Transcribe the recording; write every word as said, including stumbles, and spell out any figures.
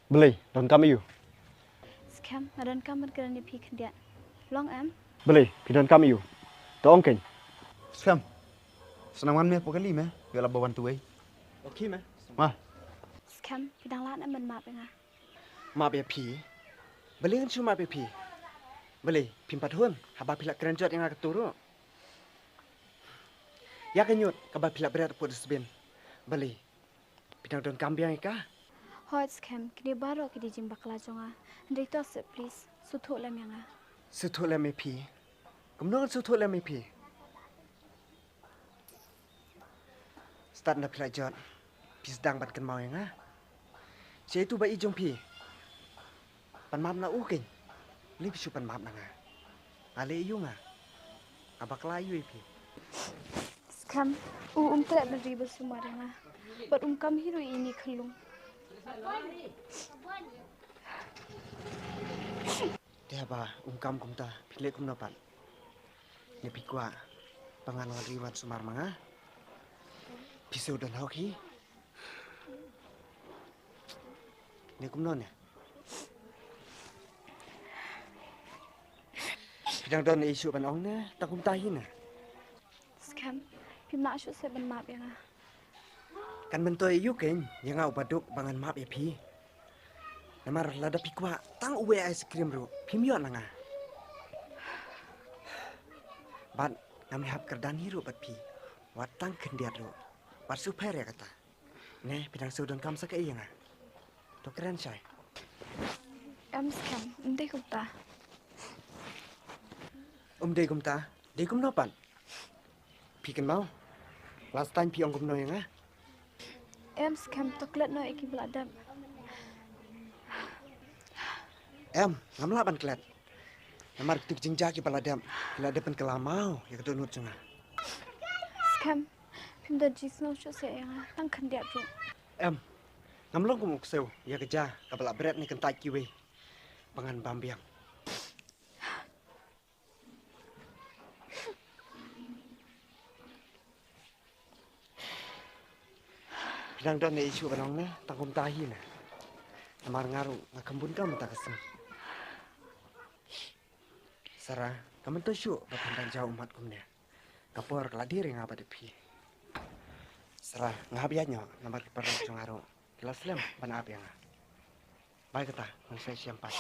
Balei, donkam ïa u? Skhem, nga donkam ban kren ïa phi khyndiat. Long em? Balei, phi donkam ïa u? To ong kein. Skhem. Sa nang wan me pukali me, ïoh lap ba wan tuwei. Okay me. Ma. Skhem, phi dang lah ne em ban map ïa nga? Map ïa phi? Balei ngan shu map ïa phi? Balei, phim pat hun haba phi la kren jot ïa nga katto ruh? Ïa ka ñiut kaba phi la bret hapoh dustbin. Balei, phi dang donkam biang ïa ka? Hooid Skhem, kine baroh ki dei jingbakla jong nga. Hynrei to seh please, sngewthuh lem ïa nga. Sngewthuh lem ïa phi? Kumno ngan sngewthuh lem ïa phi? Stad na phi la jot, phi sdang ban kynmaw ïa nga. Shaei uto ba ïeit jong phi? Pan map na u kein. Lei phi shu pan map na nga? Nga leh aïu nga? Nga bakla aïu ïa phi? Skhem, u um treh ban ri ban sumar ïa nga. Bad um kam hi ruh ïa ine i khyllung. Te haba um kam kumta phi leh kumno pat? Ne phi kwah ba ngan wan ri wan sumar ma nga? Phi shu don hok hi. Ne kumno ne? Phi dang don ei shuh ban ong ne tang kumta hi ne? Skhem, phim lah shuh seh ban map ïa nga? Kan myntoi aïu kein ïa nga uba duk ba ngan map ïa phi? Namar lada phi kwah tang uwei ice cream ruh phim ïoh na nga. Bad ngam ïahap kyrdan hi ruh bad phi, wat tang khyndiat ruh. Wat shu pher ïa kata. Ne phi dang shu donkam sa kaei ïa nga? To kren shai. Em Skhem, ym dei kumta. Ym dei kumta? Dei kumno pat? Phi kynmaw last time phi ong kumno ïa nga? Em Skhem, to klet noh ïa kiba la dep. Em, ngam lah ban klet. Namar kito ki jingjia kiba la dep ki la dep ban kylla maw ïa ka dohnud jong nga. Skhem, phim don jingsngew shuh seh ïa nga tang khyndiat ruh. Em, ngam long kum u ksew ïa ka jia kaba la bret ne kyntait kiwei ba ngan bam biang. Phi dang don ei shuh ban ong ne tang kumta hi ne? Namar nga ruh nga kham bun kam mynta ka sngi. Sara, ka myntoi shuh ba phin dang jaw ummat kumne. Ka por ka la dier ïa nga bad ïa phi. Sara, nga hap ïaid noh namar ki paralok jong nga ruh ki la slem ban ap ïa nga. Bye kata, ngan sa ïashem pat.